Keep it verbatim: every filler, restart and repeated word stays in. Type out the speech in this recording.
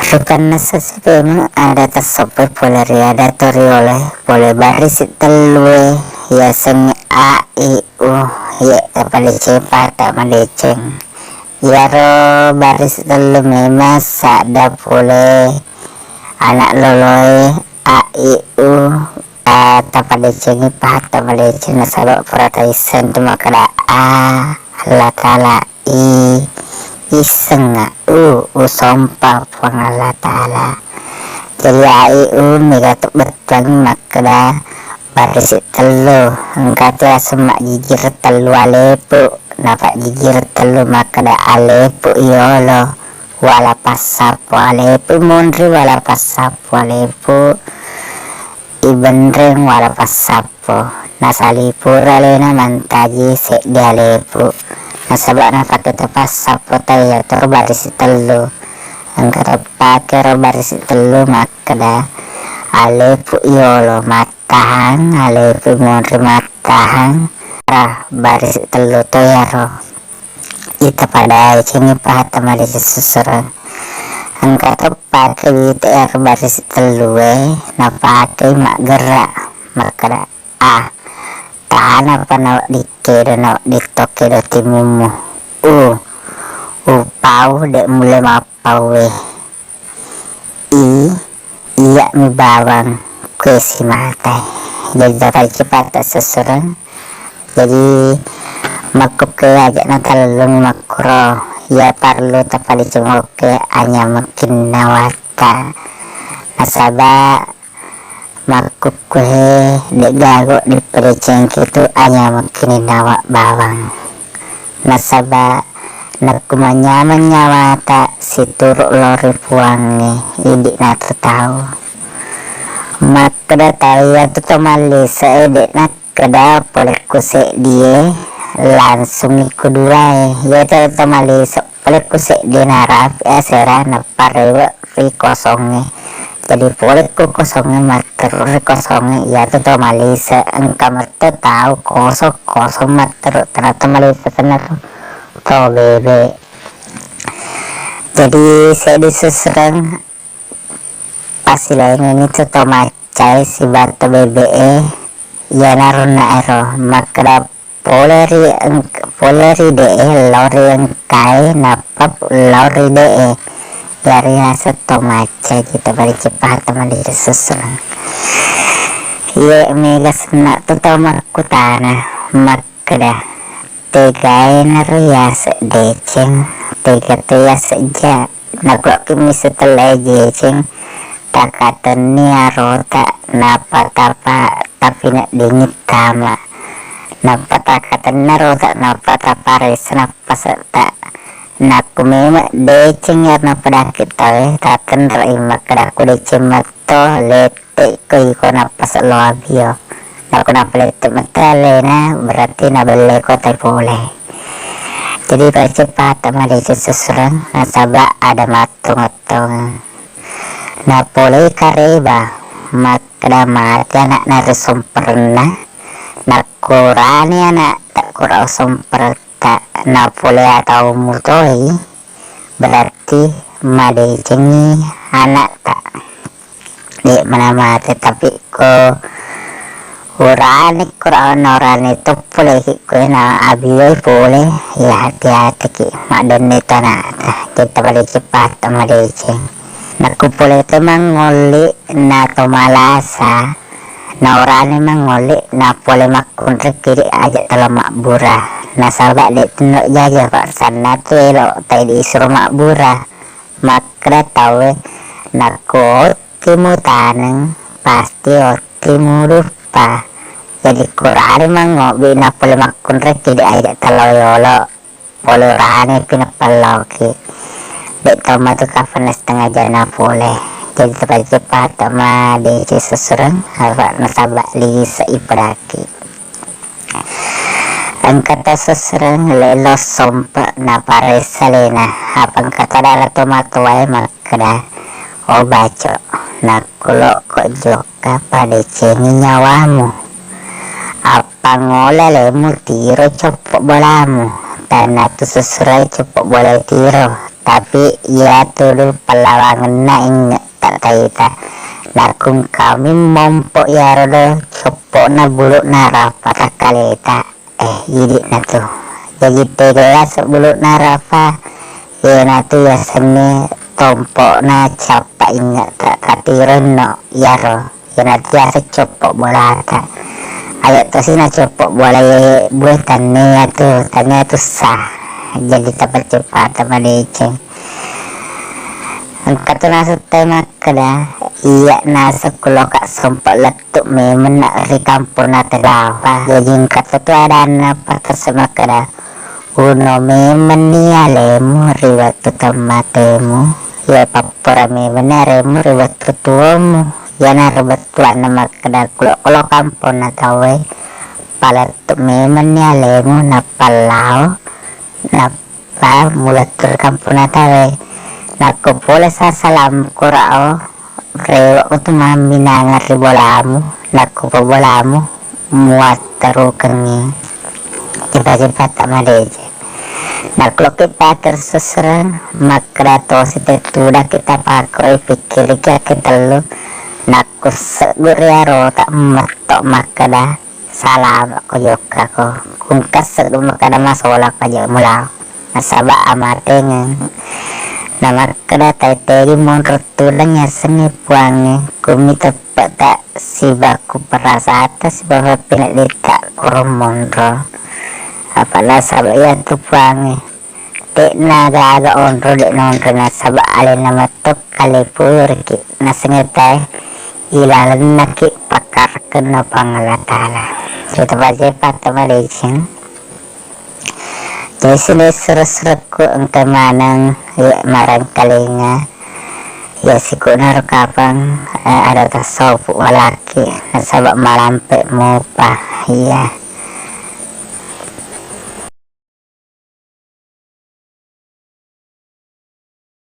Rupanna sesi pemeng ada tassoppai pole ri ada to riolo e, pole barisi tellue, yasengnge a, i, u, ye, tapadeceng pahang tamadeceng. Iyaro barisi tellu memang sadda pole anak loloe a, i, u, a, tapadecengi pahang tamadeceng nasaba pura taisseng tu makkeda a, Allah Ta'ala, i, issengnga, u, usompa Puang Allah Ta'ala. Jadi a, i, u mega tu bettuangngi makkeda barisi tellu, engka tu yaseng majjijir tellu alepu, napajjijir tellu makkeda alepu yolo, wala passappo alepu monri, wala passappo alepu ibenreng, wala passappo. Nasalipura alena mantaji seddi alepu. Nasaba napake to passappo tau yatoro barisi tellu. Engka to pake ro barisi tellu makkeda alepu yolo mattahang, alepu monri mattahang. Ra barisi tellu to yaro. Ita pada ecengi pahang tamadeceng sessureng. Engka to pake wita ero barisi tellue napake maggerra makkeda a, tanapa nawedding kedo, nawedding to kedo timummu. U, upau de mulle mappauwe. I, iya'mi bawang kue simatae. Jadi tapadecengi pahang tassessureng. Jadi makkukkue aja natallung makkuro, iya parellu tapadeceng makkukkue anyamekki nawatta. Nasaba makkukkue de'gaga dipadecengki tu anyamekki nawa bawang. Nasaba nakku manyameng nyawata situru lao ri Puangnge, idi natu tau. Makkeda tau iyatu to mallise e de nakkeda polekku seddie, langsungi ku duae. Iyatu to mallise polekku seddie narapi asera nappa rewe ri kosongnge. Jadi polekku kosongnge matteru ri kosongnge, iyatu to mallise. Engka metto tau kosong-kosong matteru, tenna to mallise, tenna to, to bebe. Jadi seddi sessureng pasilaingengngi tu to maccai sibawa to bebe e, iyanaro naero makkeda pole ri engk-, pole ri de e lao ri engkae nappa lao ri de e. Iyari yaseng to maccai, kita bari cepata mali sessureng. Iye mega senna tu tau makkutana makkeda, tegae naro yaseng deceng, tega to yaseng ja. Nakuakki mi setellae deceng, takatenni arota nappa tapa tapineddingi tama. Nappa takatenni arota nappa taparessa nappasetta. Nakku memeng deceng iyaro napadakki tauwe, tatenrei makkeda ku deceng metto, lette'ko iko nappase lo abio. Nakku napalette metto alena, berarti nabelleko tai pole. Jadi pacepata madeceng sessureng nasaba ada mattongeng-tongeng. Napolei kareba makkeda mate anakna ri somperenna, nakkurani anakta kura somperetta, napolei atau mutoi, berarti madecengi anakta. De mana mate, tapi ko urane, kura naurane to pole ki ko na abiwai pole, ya hati-hati ki maddenne tanata. Kita pada cepat madeceng. Nakku pole te mangolli na to malasa, naurane mangolli na pole makkunrai kidi aja tala mabbura. Nasaba de tenno jaja paksanna tu elo tai disuro mabbura. Makkeda tauwe, nakko otti mutaneng, pasti otti muduppa. Jadi kurani mangobbi napole makkunrai kidi aja talo yolo. Pole urane pi nappa laoki. De to matu kafanna setengah jana pole. Jadi tepat-cepat madeceng sessureng, apa nasaba lise ipadaki. Engka to sessereng lelo sompe naparessa alena, apa engka tadara to matoae makkeda, "O Baco, nakkulokko jokka padecengi nyawamu. Appangola lemu tiro coppo bolamu, tanatu sesserai coppo bola tiro, Tapi iya tudu pallawangenna inge' ta taita. Nakungkami mompo iyaro do coppo'na bulu'na Rafa takkaleta. Eh, idi'na tu. Jaji tega yaseng bulu'na Rafa, iyanatu yasengnge tompo'na cappa inge' ta, tapi renno iyaro. Iyanatu yaseng coppo bolata. Ayo tosi na coppo bola ye bue tannia tu, tannia tu sah. Jadi tapaccupata madeceng. Engka tu naseng tau makkeda, iya naseng kuloka sompa lettu memeng na ri kamponna tau Rafa. Jaji engka to tu adanna patesse makkeda, uno memeng ni alemu ri wettu temmatemu, iya pappora memeng ni alemu ri wettu tuomu. Iyana ri bettuanna makkeda kulo-kulo kamponna tauwe, palettu memeng ni alemu nappa lao, nappa mulettu ri kamponna tauwe. Nakko pole sasalam kurao, rewe'ku tu mamminangeng ri bolamu, nakko pabolamu muatterukengngi. Cepat-cepat tak madeceng. Nakko lokki pater susra, makkeda tosi tettudakki tapakoi pikkiriki akketellu, nakko seggu riaro tak metto makkeda, salama ko jokka ko. Kungkasse'du makkeda masola ko aja mulao. Nasaba amatengeng. Namakkeda tai tegi monro tudang yasengnge puangnge. Kumi teppe' ta sibaku perasata sibawa pinedditta kuro monro. Apa nasaba iya tu puangnge. De'na gaga onro de' nonro nasaba alenna metto kale puriki. Nasengnge tae ilalennaki pakkarekkenna Puang Allah Ta'ala. Kita baca patta madeceng. Jadi sini sura-surakku engka maneng, iya, marengkalinga. Iya, sikunaro kapang, eh, ada tasawuf walaki nasaba malampe mupa. Iya.